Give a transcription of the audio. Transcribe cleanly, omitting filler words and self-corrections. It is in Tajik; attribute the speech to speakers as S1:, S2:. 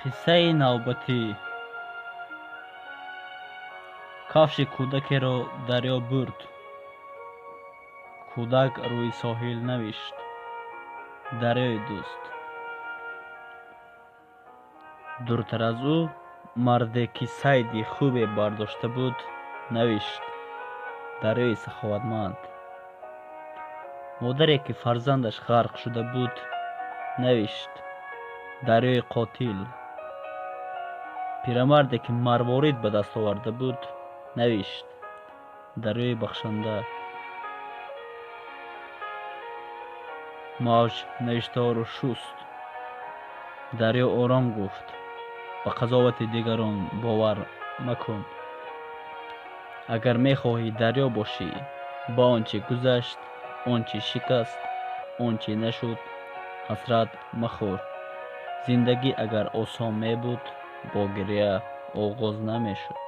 S1: Қиссаи навбатӣ. Кафши кӯдакеро дарё бурд. Кӯдак рӯи соҳил навишт: дарёи дӯст. Дуртар аз ӯ марде, ки сайди хубе бардошта буд, навишт: дарёи саховатманд. Модаре, ки фарзандаш ғарқ шуда буд, навишт: дарёи қотил. Пирамарде, ки марворид ба даст оварда буд, навишт: дарёи бахшанда. Мавҷ навиштаҳоро шуст. Дарё ором гуфт: ба қазовати дигарон бовар макун. Агар мехоҳӣ дарё бошӣ, ба он чӣ гузашт, он чӣ шикаст, он чӣ нашуд, ҳасрат махӯр. Зиндагӣ агар осон мебуд, бо гиря оғоз намешуд.